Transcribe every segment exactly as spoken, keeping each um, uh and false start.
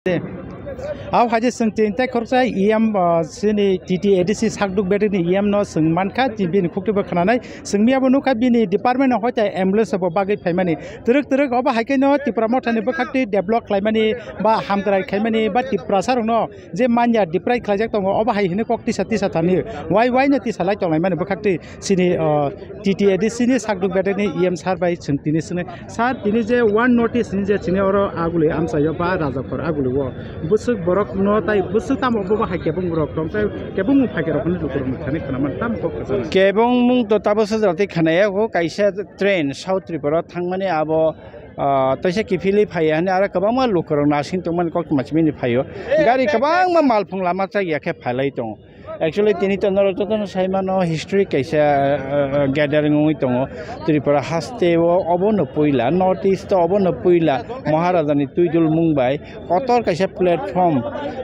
Abo hai je chwng tin tei khoroksa E M, ah, chini T T A D C Sakduk Bedekni E M no chwng mankha, bini khukti bo khwnanai. Chwng miya bo nukha bini department no hoite ambulance bo bagwi phaimani. Twrwk twrwk obo hai khe no Tipra Mothani bwkhakti develop khlaimani ba hamkrai khaimani ba Tiprasa rokno je manya deprive khlaijak tongo, obo hai hwnwi kok tisa tisa thani. Wai wai no tisa lai tonglaimani bwkhakti chini, ah, T T A D C ni Sakduk Bedekni E M sir bai chwng tini swngnai. Sir, tini je One North East ni je chini oro aguli amchaio ba Rajakhor aguli o bwswk borok no tai bwswk tamo bo hai kebong rok tong tai kebong mung phaikhe rok hwnwi lukurok ni thani khwnaman tamo kok kwchang. Kebong mung to tabo sojra tei khwnaya ko kaisa train South Tripura thangmani abo, ah, taisa kiphilwi phaiya hwnwi aro kwbangma lukurok nasing tongmani kok tongma simi ni phaio. Gari kwbangma malphung lama chaya khe phailai tongo. Actually, tini to norok jotono sai mano, historic kaisa, uh, uh, gathering wngwi tongo. Tripura haste o obono puila, North East o obono puila, Maharaja ni twidul mung bai kotor kaisa platform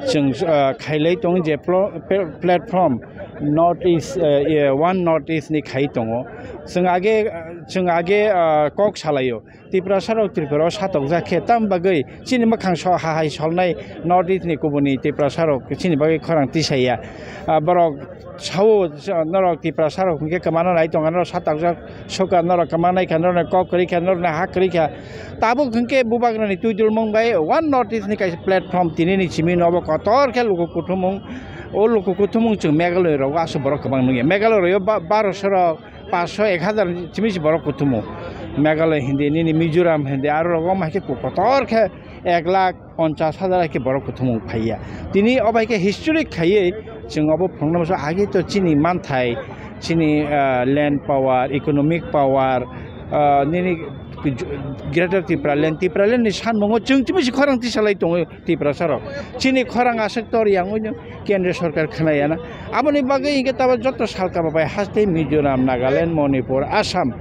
chwng, uh, khailai tongo, je plo-, pe-, platform North East, uh, uh, One North East ni khai tongo. Chwng age, uh, chwng age, uh, kok salaio. Tiprasa rok Tripura o satokjak khe, tam bagwi chini mwkhang so-, ha hai solnai North East ni kubuni Tiprasa rok chini bagwi khorang tisaya. Ah, borok sao, norok Tiprasa rok hwnkhe kwmana nai tongo, norok satokjak suka, norok kwma nai kha, norok kok kwrwi kha, norok ha kwrwi kha. Tabuk hwnkhe bubagrani twidulmung bai One North East ni kaisa platform tini ni simi nobo kotor khe luku kuthumung. O luku kuthumung chwng Meghalaya rogo aswk borok kwbang nukya. Meghalaya rogo ba-, baroso rok, paanch sho, ek hazar chimi si borok kuthumu. Meghalaya hindi, nini Mizoram hindi, aro rogo hai khe kotor khe ek lakh ponchas hazar hai khe borok kuthumu phaiya. Tini o bai khe historic khaiwi chwng obo phunukna muchungo, age to chini manthai, chini, ah, land power, economic power, ah, nini Greater Tipraland, Tipraland ni sanmungo chwng chimi si khorang tisalai tongo. Tiprasa rok chini khorang aswk tor yang wngwi kendra sorkar khwnaya na. Aboni bagwi hinkhe tabo joto salka bai haste Mizoram, Nagaland, Manipur, Assam,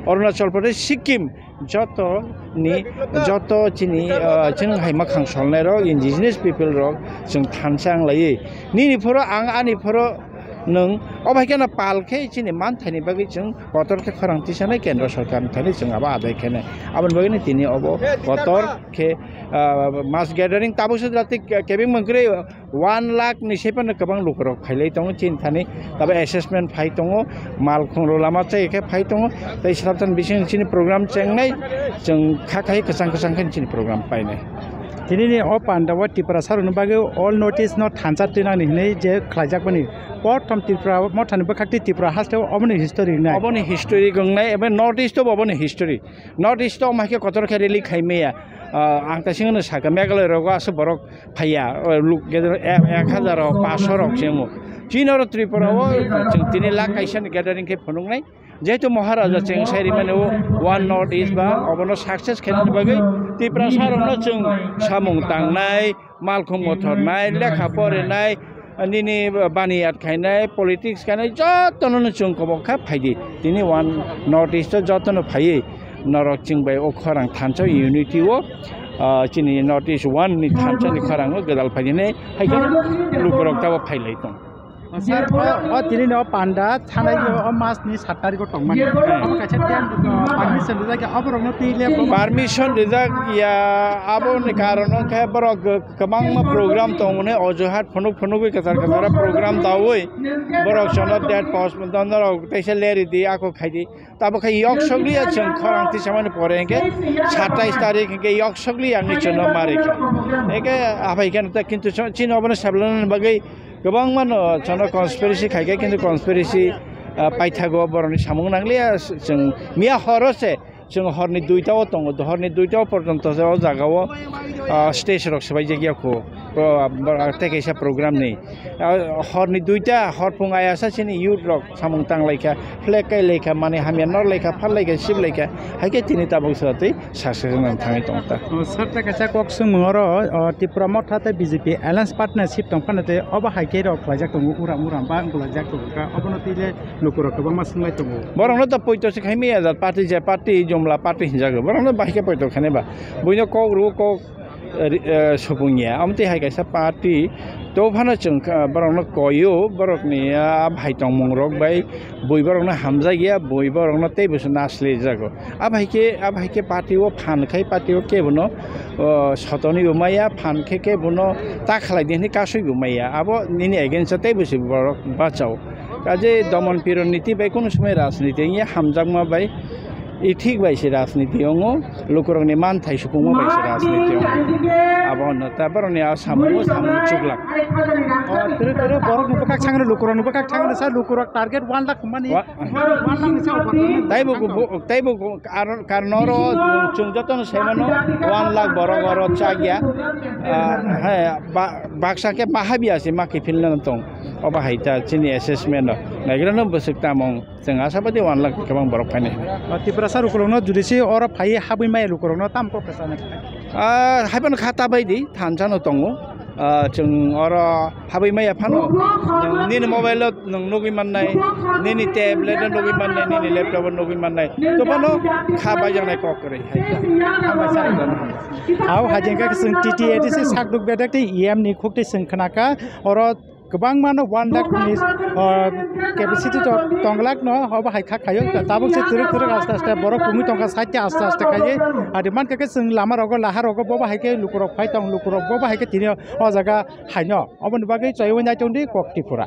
Arunachal Pradesh, Sikkim joto ni joto chini, ah, chini hai makhang solnai rok indigenous people rok chwng thansa wng laiwi nini phoro ang ani phoro nwng obo hai kheno pal khe chini manthaini bagwi chwng kotor khe khorang tisanai kendra sorkar ni thani chwng abo adai khenai. Aboni bagwi tini obo kotor khe, ah, mass gathering tabuk se jati kebeng mangkwrwi one lakh ni sepan kwbang lukurok phailai tongo chini thani, tabo assessment phai tongo, mal khungro lama chai khe phai tongo, tei swrapsan bising chini program chengnai, chwng kha khai kwchang kwchang khe chini program painai. Tini ni o panda o Tiprasa rokni bagwi all notice no thansa twinani hinwi je khlaijakmani, prothom Tripura mothani bwkhakti Tripura haste oboni history wngnai. Oboni history wngnai, ebe North East o oboni history. North East o mai khe kotor khe rally khai maya. Ah, ang ta singno saka Meghalaya rogo aswk borok phaiya, o luk gedero ek, ek hazar o, paanch sho rok se wngo. Chini oro Tripura o chwng tini lakh kaisa ni gathering khe phunuknai. Jehetu Maharaja chwng sai rimani o One North East ba obono success khainani bagwi Tiprasa rokno chwng samung tangnai, malkhung mothornai, lekha porinai, nini baniyat khainai, politics khainai, jotono no chwng kobok kha phaidi. Tini One North East o jotono phaiwi norok chwng bai o khorang thansa unity o, ah, chini North East One ni thansa ni khorang o gwdal phaidi hinwi hai khe lukurok tabo phailai tong. Sir, o, o tini no panda thanai o mas ni sat tarik o tongmani. Obo kaisa ten, uh, permission rijak ya, oborok no twi le bo. Permission rijak ya, aboni karon wngkhe borok kwbangma program tongmani ojuhat phunuk phunugwi kwchar kwchar program dawi borok chwngno date post norok teisa leri di ako khaidi. Tabuk khe yok sokliya chwng khorang tisamani pore hinkhe satais tarik hinkhe yok sokliya wngwi chwngno ma rikha. Hinkhe aphai khe kintu chwng chini obono sablanani bagwi kwbangma no chwngno conspiracy khaikha, kintu conspiracy, ah, paithago borokni samung nangliya. Chwng miya horo se chwng horni duita o tongo, horni duita o porjonto se o jaga o, ah, stage rok swbaijak ya kho. Pro-, tei kaisa program ni, ah, horni duita, horphung ayasa chini youth rok samung tang laikha, flag kai laikha, mani hamya nor laikha, phal laikha, sip laikha, hai khe tini tabuk sora twi success wngna thangwi tongo ta. O, sir, tei kaisa kok swngmung oro, o, Tipra Motha tei B J P alliance partnership tong phano tei obo hai khe rok khlaijak tongo, uram uram ba wng khlaijak tongo kha, obono twi le lukurok kwbangma swng lai tongo. Borokno to poito se khai maya jat party, je party, jumla party hinjago, borokno bahai khe poito khainai ba, buino kok rw kok ri-, eh, supung ya. Omo twi hai kaisa party to phano chwng kha, borokno koyo, borokni, ah, bhai tongmung rok bai bui borokno hamjak ya, bui borokno teibo se nasli jago. Abo hai khe, abo hai khe party o phan khai party o kebono, oh, sotoni bo maya, phan khe kebono ta khlai di hwnwi kasui bo maya. Abo nini against o teibo se borok bachao. Kaje domon piron niti bai kunu somoi rajniti wngya, hamjakma bai ithik bai se rajniti wngo, lukurokni manthai supungma bai se rajniti wngo. Abo hwnno ta borokni a samung o samung chuklak. O, tere, tere, borokni bwkhak thangno, lukurokni bwkhak thangno sa lukurok target one lakh mani. Wa- One lakh ni sa over. Taibo bo, taibo bo, karon, karon oro chwng jotono sai mano one lakh borok oro chakya. Ah, hai, ba-, baksa khe bahabi ase ma kiphilna tong. Obo hai ta chini assessment o. Naigrano bwswk tamung. Chwng asa badi one lakh kwbang borok phainai. O, Tiprasa lukurokno jodi se oro phai habwi maya lukurokno tam kok kwchana. Ah, haiphano kha ta bai di, thansa no tongo. Ah, chwng oro habwi maya phano. Nwng nini mobile o nwng nugwi mannai, nini tablet o nugwi mannai, nini laptop o nugwi mannai. To phano kha bai jaknai kok kwrwi hai. Hao hajengka chwng T T A D C sakduk bedek tei E M ni khuk tei chwng khnaka oro kwbangma no one lakh ni, ah, capacity to tonglak no obo hai kha khayo. Tabuk se twrwk twrwk aste aste borok pungwi tongkha side aste aste khaiwi. Adi mankha khe chwng lama rogo laha rogo bobo hai khe lukurok phai tong lukurok bobo hai khe tini o jaga haino. Oboni bagwi chaiwi nai tongdi kok Tripura.